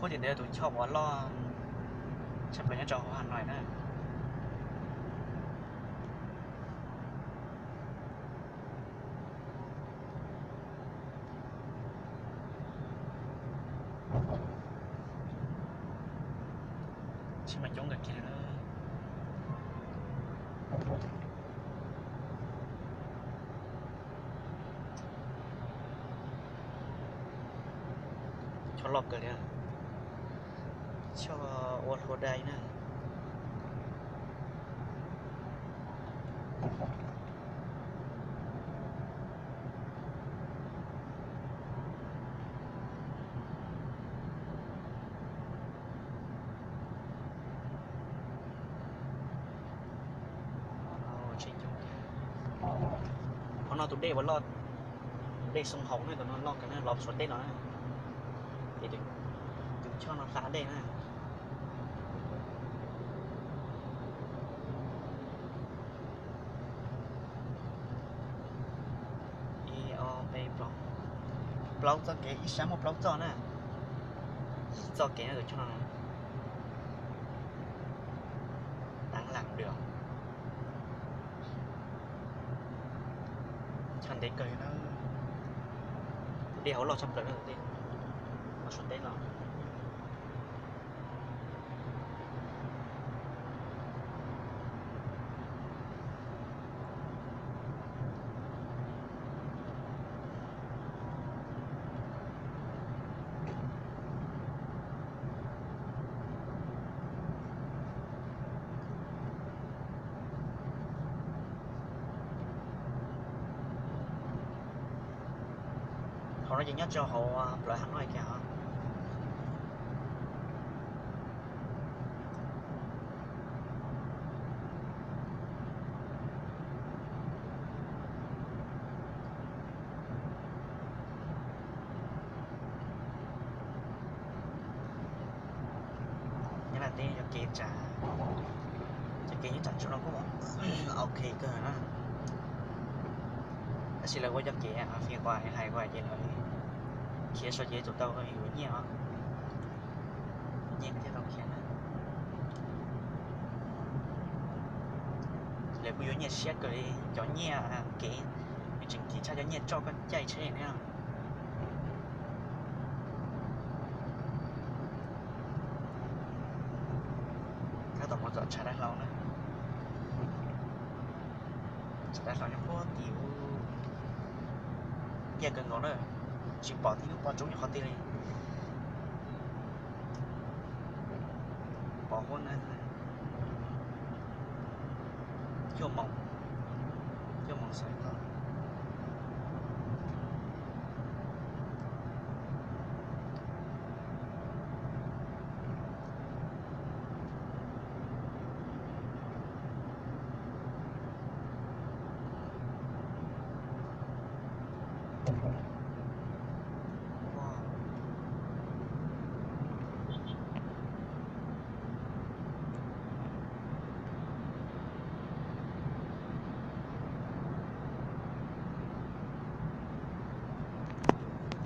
Tim ntawd yog tus choj uas loj tshaj plaws nyob rau hauv Hà Nội na. Tsheb mas coob kawg kiag li na. Choj loj kawg li, choj ua hlua dai na. Qhov no tus dej uas loj, dej Sông Hồng na, tus no loj kawg na, los Suav teb no na. Ces tus choj no hla dej na. Ib ob peb plaub, plaub txoj kev, ib sab muaj plaub txoj na. Ib txoj kev no tus choj no. Tám làn đường. Choj ntev kawg na. Dej hauv loj tshaj plaws na, tus dej Suav teb no. Hauv no ces nyob rau hauv plawv Hà Nội kiag os. Nyob no teb cov kev, cov kev nyob rau ntawm no kuj ok kawg na. Tab sis lawv ua cov kev fim qas hais qas ces lawv khiav saum ces tsum tau yuav nyiaj os. Nyiaj thiaj tau khiav na. Lawv kuj yuav nyiaj siab kawg li, cov nyiaj kev, tseem kim tshaj cov nyiaj roj koj caij tsheb ne. Tab tom mus txog tshav dav hlau na. Tshav dav hlau nyob puag tim ub, ncaj kawg nkaus na, tsis pom tib lub pob roob nyob qhov twg li. Pom huab na. Cuaj moos, cuaj moos xwb.